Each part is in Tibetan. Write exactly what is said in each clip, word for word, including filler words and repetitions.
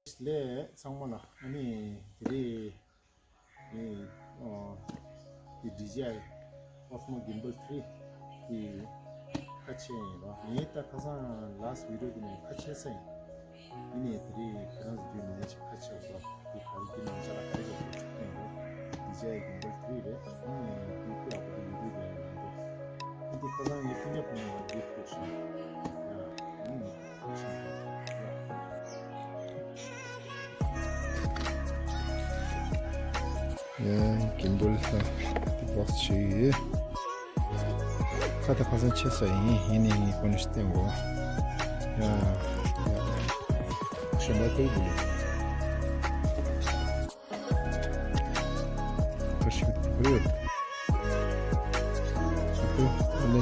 ལས་ཚང་མ་ལ་ཨ་ནི་དེ་རིང་ཨ་ཨ་དེ་ཌི་ཇེ་ཨའི་Osmo Gimbal three གི་ཁ་ཕྱེ་ཡིན་རོ། ངས་ད་ཁ་སང་last video དེ་ནས་ཁ་ཕྱེ་ས་ཡིན། ཡིན་ནའི་དེ་རིང་ཁྱེད་རང་ཚོ་བརྒྱུད་ནས་ཅིག་ཁ་ཕྱེ་བ་རོ། དེ་ག་རེ་དེ་ནང་ཆ་ལ་ག་རེ་ཡོད་པ་ཡིན་རོ། ཌི་ཇེ་ཨའི་Gimbal three རེད། ཨ་ནི་དེ་ཁོ་ཡག་པོ་དེ་མི་འདུག་པས་ཡང་འདུག་འདི་ཁ་སང་ངའི་སྤུན་ཀྱག་ཕོ་མོ་ལ་འདི་ཕུལ་སོང་། ཡ། ཨ་ནི། ཡ། གིམ་བལ་ལ་འདི་བོགས་བྱས་ཡོད། ཁ་ད་ཁ་སང་ཆེ་ས་ཡིན། ཡིན་ནའི་ཁོ་ནས་བསྟན་གོ། ཡ། ཡ། གཞན་པ་ལྟོས་དགོས། Parachute, parachute. Itu, ini.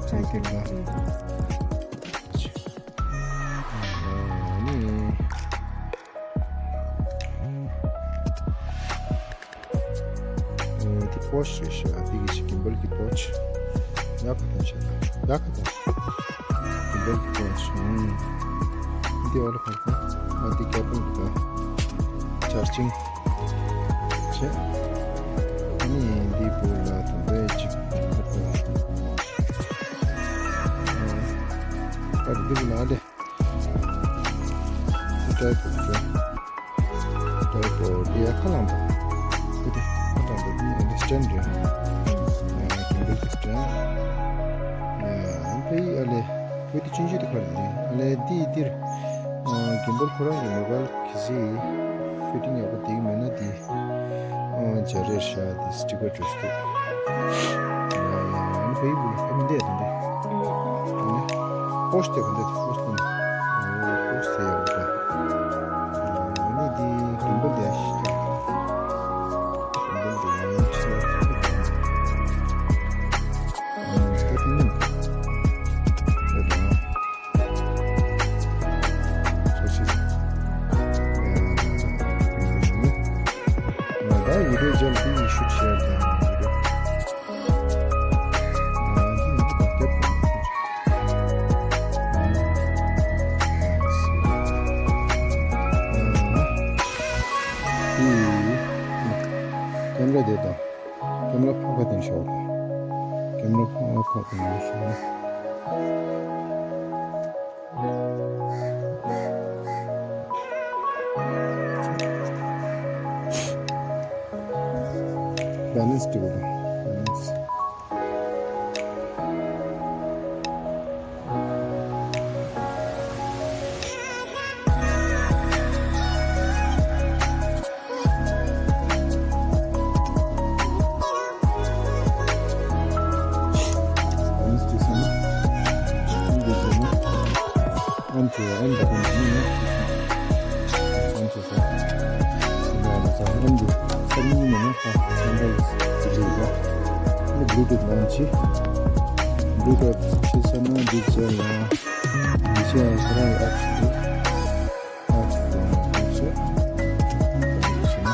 Saya kira. Ini. Ini pouch, ya, ini gimbal ki pouch. Ya, kata siya. Ya, kata. འདི་འདི་ཨོ་ལ་ཕར་ཏེ་ཨ་འདི་ཀེ་བལ་འདུག་ག་ཅར་ཇིང་བྱས། ཨ་ནི་འདི་བོ་ལ་དུམ་བེ་ཅིག་ཕར་ཏེ་ཨ་འདི་བོ་ལ་ཨ་ལེ། འདི་ཀྲའི་པོཌ་རེད། ཀྲའི་པོཌ་འདི་ཡ་ཁ་ལངས་པ། འདི་ཁ་ལངས་པ་འདི་ཨ་ནི་སི་ཊེན་ཌི་རེད། ཨ་ཀིམ་བལ་གི་སི་ཊེན་ཌི། ཨ་ཕ་ཡི་ཨ་ལེ། བོད་དུ་ཆུང་ཆུང་དུ་ཁར་ནི་ཨ་ལེ་འདི་འདིར། ཨ་གིམ་བལ་ཁོ་རང་གི་མོ་བལ་གི་སི་ཕི་ཊིང་ཡག་པོ་འདི་མེད་ན་འདི། ཨ་འཇའ་རེ་ཤ་འདི་སི་ཊི་ཀར་འདྲ་ཞིག་འདུག་ཡ་ཡ་ཨ་ནི་ཕ་ཡི་བུ་ལ་ཁ་མི་འདས་དང་འདི། ཨ་ནི་པོ་སི་ཊི་དེ་ག་འདི་པོ་སི་ཊི་ནི། ཨ་པོ་སི་ཊི་ཡག་པོ་འདུག་ཨ་ནི་འདི་གིམ་བལ་འདི་ཡ་ཤི་ཀ་གིམ་བལ་འདི་ཡ་ཤི་ཀ་ཨ་ནི་ད་དེ་ནི། ཡོད་དང་། ཚོ་ཆེ་ཚོ། ཡ། ང་ད་ཡི་རེ་ཇལ་དེ་ཡི་ཤུ་ཤེར་དང་ཡི་རེ། ང་འདི་ཡི་རེ་དང་སྐྱབས་དང་། ཡི། ཀེམ་ར་དེ་དང་། ཀེམ་ར་ཕ་ཁ་དེ་ཤོག་ཀེམ་ར་ཕ་ཁ་དེ་ཤོག་བེ་ལེན་སི་འགྲིག་པ་དང་བེ་ལེན་སི། Bluetooth on བྱས། Bluetooth བྱས་ཚར་ན་འདི་བྱས་ལ། འདི་བྱས་ཁོ་རང་གི་ཨེབ་སི་འདི། ཨེབ་སི་འདི་ནང་འདི་བྱས།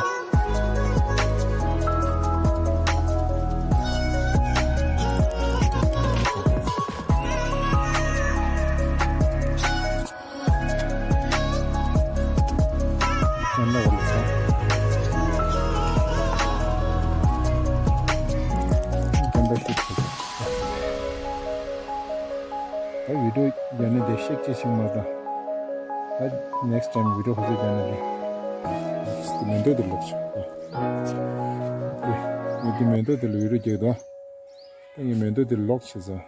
ཉམས་ལ་བ་ལ་ཚ། ཀམ་པ་ཤུ་ཆེ། ད་བི་ཌིའོ་རྒྱག་ནི་དེ་ཤེག་ཅེས་ཤིག་མ་དང་། ད་ནེགསི་ཊའིམ་བི་ཌིའོ་ཧོ་ཟེ་རྒྱག་ནི་དེ། མེ་མདོ་དེ་ལོག་ཆོག་ད་ངས་དེ་མེ་མདོ་དེ་ལ་བི་ཌིའོ་རྒྱག་དོ། ད་ངས་མེ་མདོ་དེ་ལོག་བྱས་ཙང་།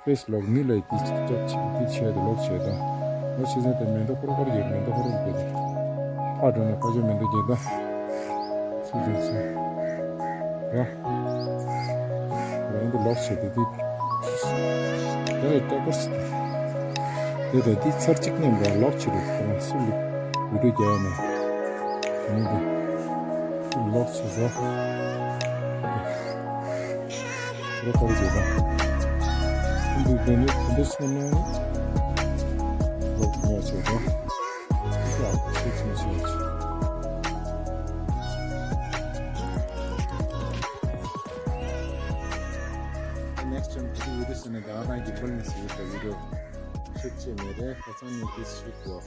ཕེ་སི་ལོག་མི་ལ་དེ་ཅིག་ཅག་ཅིག་དེ་བྱས་ཏེ་ལོག་བྱས་དང་། ལོག་བྱས་ཙང་དེ་མེ་མདོ་ཁོ་རང་ཁོ་རང་གི་མེ་མདོ་ཁོ་རང་གི་དེ། ཕར་འགྲོ་ན་ཕར་ཕྱོགས་མེ་མདོ་རྒྱག་དང་། སུ་དང་སུ། ཡ། མེ་མདོ་ལོག་བྱས་ཏེ་དེ། དེ་ལས་ཏྲེ་ཀར་སི་དེ། དེ་དང་དེ་ཚར་གཅིག་མཉམ་ར་ལོག་བྱས་ཏེ་ཁོ་རང་སུ་ལུག་བི་ཌིའོ་རྒྱག་ནས། དེ་ནི་དེ། སུ་ལོག་བྱས་ཙང་། རེ་ཀོར་བྱེད་དང་། འདི་དེ་ནི་དེ་འདྲ་བྱས་ན་ལོག་ཉོ་བྱེད་དང་། འདི་ལ་ཤེས་ཚུལ་བྱེད་ཅིག Next time དེ་བི་ཌིའོ་ཟེར་ན་ད་ང་རང་གི་བི་ལ་ནས་ཟེར་བའི་བི་ཌིའོ། ཅེས་མེད་རེད། ཁ་སང་ནི་དེ་ཞིག་གོ།